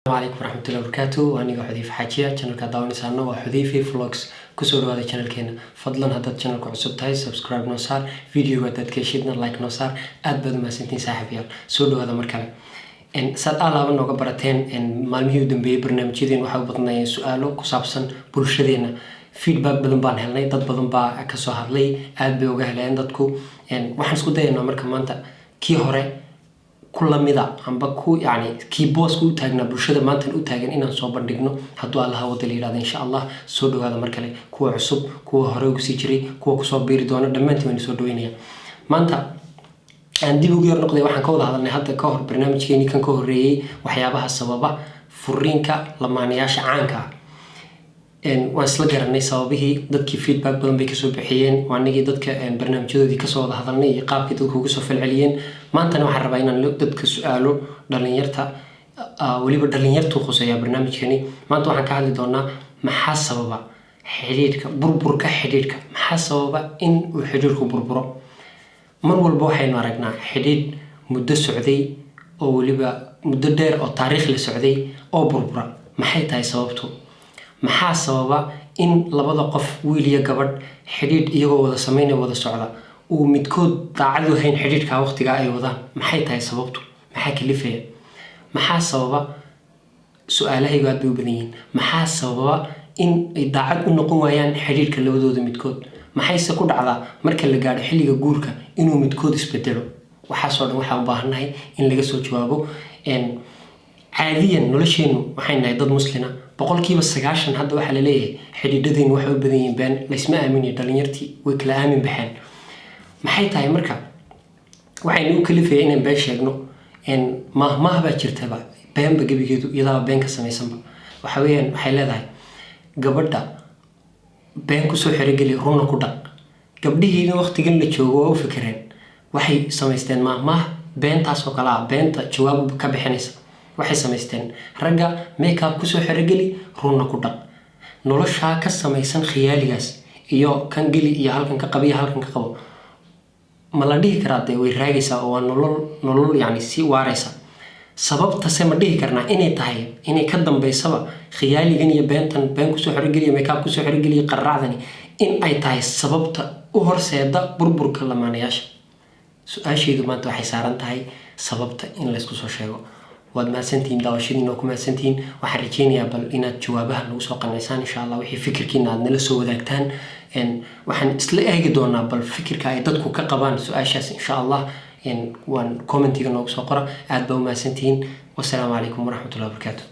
Calaykum waraxmatullahi wabarakaatu. Aniga Xudayfe Xaajiya, channelka daawanaysaana waa Xudayfe Vlogs. Kusoo dhawaada channelkeena. Fadlan, haddaad channelka cusub tahay, subscribe noo saar, videoga haddaad ka heshidna, like noo saar. Aad baad umahadsantiin, saaxiibayaal. Soo dhawaada mar kale. Saad aalaaba nooga barateen, maalmihii u dambeeyey barnaamijyadeen waxaa u badnaayeen su-aalo ku saabsan bulshadeena. Feedback badan baan helnay, dad badan baa kasoo hadlay, aad bay uga heleen dadku. Waxaan isku dayaynaa marka maanta kii hore ku lamida amba ku yani kii booska u taagnaa bulshada maantan u taagan inaan soo bandhigno, hadduu Allaha wada la yidhahdo, insha Allah. Soo dhawaada mar kale, kuwa cusub, kuwa hore ugu sii jiray, kuwa kusoo biiri doona, dhammaantiin waynu soo dhaweynaya. Maanta aan dib ugu yar noqday, waxaan ka wada hadalnay hadda ka hor barnaamijkeenii kan ka horreeyey waxyaabaha sababa furiinka lamaanayaasha caanka ah. Waan isla garanay sababihii. Dadkii feedback badan bay kasoo bixiyeen. Waa anigii dadka barnaamijyadoodii kasoo wada hadalnay iyo qaabkii dadku uga soo falceliyeen. Maantana waxaan rabaa inaan dadka su-aalo dhalinyarta, weliba dhalinyartuu khuseeyaa barnaamijkani. Maanta waxaan ka hadli doonaa maxaa sababa xidhiidhka burburka xidhiidhka, maxaa sababa in uu xidhiidhku burburo. Mar walba waxaynu aragnaa xidhiidh muddo socday, oo weliba muddo dheer oo taariikh la socday, oo burbura. Maxay tahay sababtu? Maxaa sababa in labada qof, wiil iyo gabadh, xidhiidh iyagoo wada sameynaya, wada socda, uu midkood daacad u hayn xidhiidhka waqtigaa ay wadaan? Maxay tahay sababtu? Maxaa kalifaya? Maxaa sababa? Su-aalahaygu aad bay u badan yihiin. Maxaa sababa in ay daacad u noqon waayaan xidhiidhka labadooda midkood? Maxayse ku dhacdaa marka la gaadho xilliga guurka inuu midkood isbedelo? Waxaasoo dhan waxaan u baahannahay in laga soo jawaabo. Caadiyan nolosheenu waxay nahay dad muslina. 90% hadda waxaa laleeyahay xidhiidhadeenu waxay u badan yihiin been, laysma aaminayo, dhalinyartii way kala aamin baxeen. Maxay tahay marka waxaynu u kalifaya inaan been sheegno? Maahmaah baa jirtaba, beenba gebigeedu iyadaaba been ka samaysanba. Waxa weeyaan, waxay leedahay: "Gabadha been kusoo xerogeli, runna ku dhaq." Gabdhihiina waqtigan la joogo waa u fikireen, waxay samaysteen maahmaah beentaasoo kale ah, beenta jawaab ka bixinaysa. Waxay samaysteen: "Ragga makeup kusoo xerogeli, runna ku dhaq." Noloshaa ka samaysan khiyaaligaas iyo kan geli iyo halkan ka qabiyo halkan ka qabo, ma la dhihi karaa dee way raagaysaa oo waa nolol yani sii waaraysa? Sababtase ma dhihi karnaa inay tahay inay ka dambaysaba khiyaaligan iyo beentan, been kusoo xerogeliya, makeup kusoo xerogeliya, qarraacdani in ay tahay sababta u horseeda burburka lamaanayaasha? Su-aashaydu maanta waxay saaran tahay sababta in laysku soo sheego. Waad mahadsantihiin, daawashadiina waa ku mahadsantihiin. Waxaan rajeynayaa bal inaad jawaabaha nagu soo qanaysaan, insha Allah. Wixii fikirkiina aad nala soo wadaagtaan, waxaan isla eegi doonaa bal fikirka ay dadku ka qabaan su-aashaas, insha Allah. Waan commentiga noogu soo qora. Aad baa u mahadsantihiin. Wasalaamu calaykum waraxmatullahi wabarakaatu.